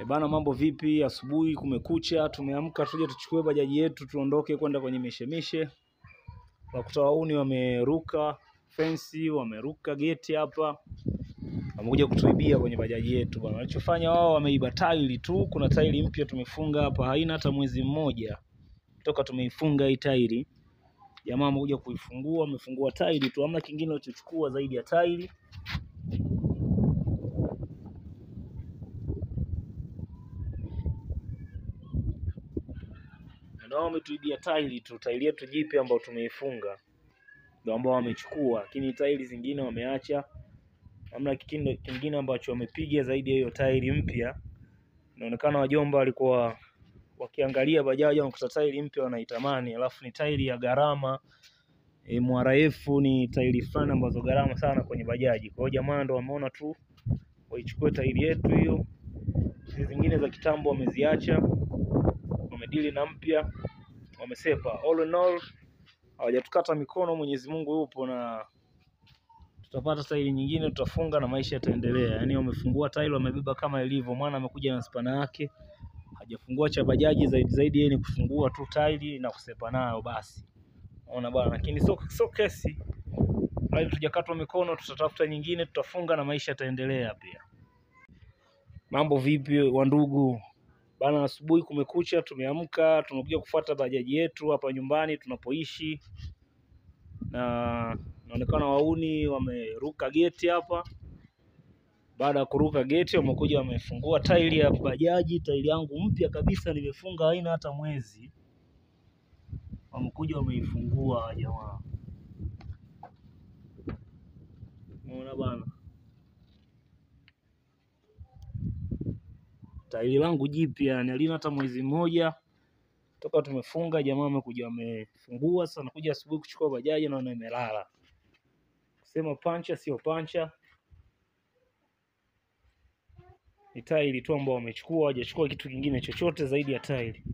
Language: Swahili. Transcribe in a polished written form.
Bana, mambo vipi? Asubuhi kumekucha, tumeamka tuje tuchukue bajaji yetu tuondoke kwenda kwenye mishemishe. Wakuta wauni wameruka fensi, wameruka geti hapa, wamekuja kutuibia kwenye bajaji yetu bana. Walichofanya wao, wameiba tairi tu. Kuna tairi mpya tumefunga hapa, haina hata mwezi mmoja toka tumeifunga hii tairi. Jamaa wamekuja kuifungua, wamefungua tairi tu, hamna kingine walichochukua zaidi ya tairi. Na wao wametuibia tairi tu, tairi yetu jipya ambayo tumeifunga ndio ambao wamechukua, lakini tairi zingine wameacha. Hamna kingine ambacho wamepiga zaidi ya hiyo tairi mpya. Inaonekana wajomba walikuwa wakiangalia bajaji wanakuta tairi mpya wanaitamani, alafu ni tairi ya gharama. MRF ni tairi fulani ambazo gharama sana kwenye bajaji. Kwa hiyo jamaa ndo wameona tu waichukue tairi yetu hiyo, hizi zingine za kitambo wameziacha, wamedili na mpya, wamesepa. All in all hawajatukata mikono, Mwenyezi Mungu yupo na tutapata tairi nyingine, tutafunga na maisha yataendelea. Yaani wamefungua tairi wamebeba kama ilivyo, mwana amekuja na spana yake, hajafungua cha bajaji zaidi zaidi, yeye ni kufungua tu tairi na kusepa nayo basi. Unaona bwana, lakini sio kesi. Bali tujakatwa mikono, tutatafuta nyingine, tutafunga na maisha yataendelea pia. Mambo vipi wandugu? Bana, asubuhi kumekucha, tumeamka, tumekuja kufuata bajaji yetu hapa nyumbani tunapoishi, na inaonekana wauni wameruka geti hapa. Baada ya kuruka geti, wamekuja wamefungua tairi ya bajaji, tairi yangu mpya kabisa nimefunga, haina hata mwezi. Wamekuja wameifungua jamaa, umeona bana, tairi langu jipya, yani halina hata mwezi mmoja toka tumefunga. Jamaa wamekuja wamefungua. Sasa nakuja asubuhi kuchukua bajaji, naona imelala. Kusema pancha sio pancha, ni tairi tu ambao wamechukua, hawajachukua kitu kingine chochote zaidi ya tairi.